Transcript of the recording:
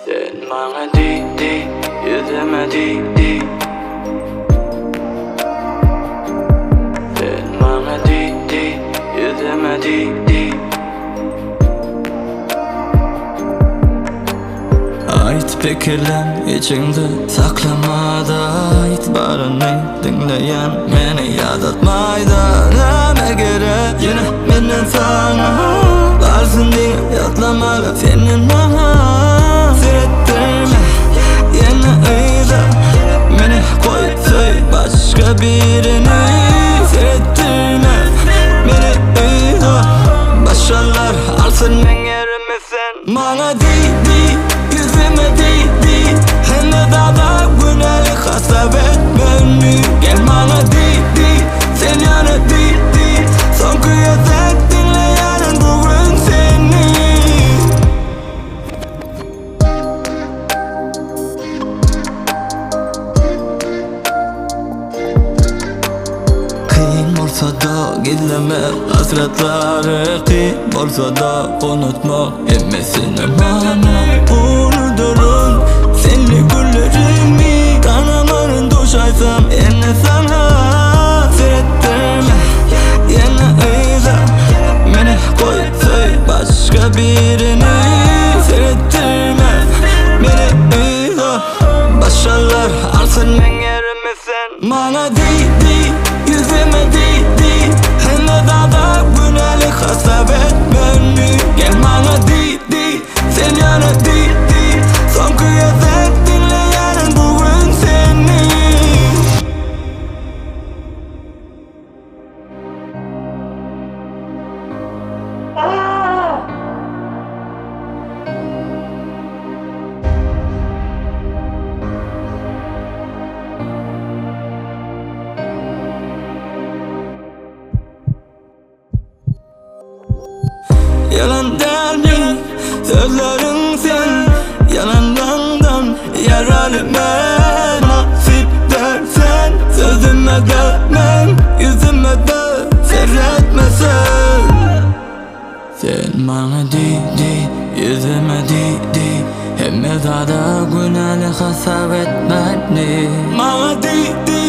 Sen maňa diý diý ýüzüme diý diý Sen maňa diý diý ýüzüme diý diý Aýt pikirleň içiňde saklamada aýt baryny diňleýän meni ýadatmaýda näme gerek ýene menden saňa galsyn diňe ýatlamalar senden maňa seretdirme ýene yza meni goý söý başga birini seretdirme meni yza başgalar alsyn meň ýerimi sen Maňa diý diý ýüzüme diý diý Hemme zada günäli hasap et meni Gel maňa diý diý sen ýöne diý diý Soňky gezek diňleýärin bu gün seni. Kyn bolsa-da gizlemek hasratlary Kyn bolsa-da unutmak hemmesini Mana unudyryn senli günlerimi Tanamaryn duşaýsam ýene saňa Seretdirme ýene yza Meni goý söý başga birini Seretdirme meni yza Başgalar alsyn meň ýerimi sen Maňa diý diý ýüzüme diý diý Hemme zada günäli hasap et meni Gel maňa diý diý sen ýöne diý diý Soňky gezek diňleýärin bu gün seni. Ýalan dälmi sözleriň sen Ýalanlaňdan ýaraly men Nasip däl sen sözüme dälmen Ýüzüme de seretme sen Sen maňa diý diý ýüzüme diý diý Hemme zada günäli hasap et meni Maňa diý diý.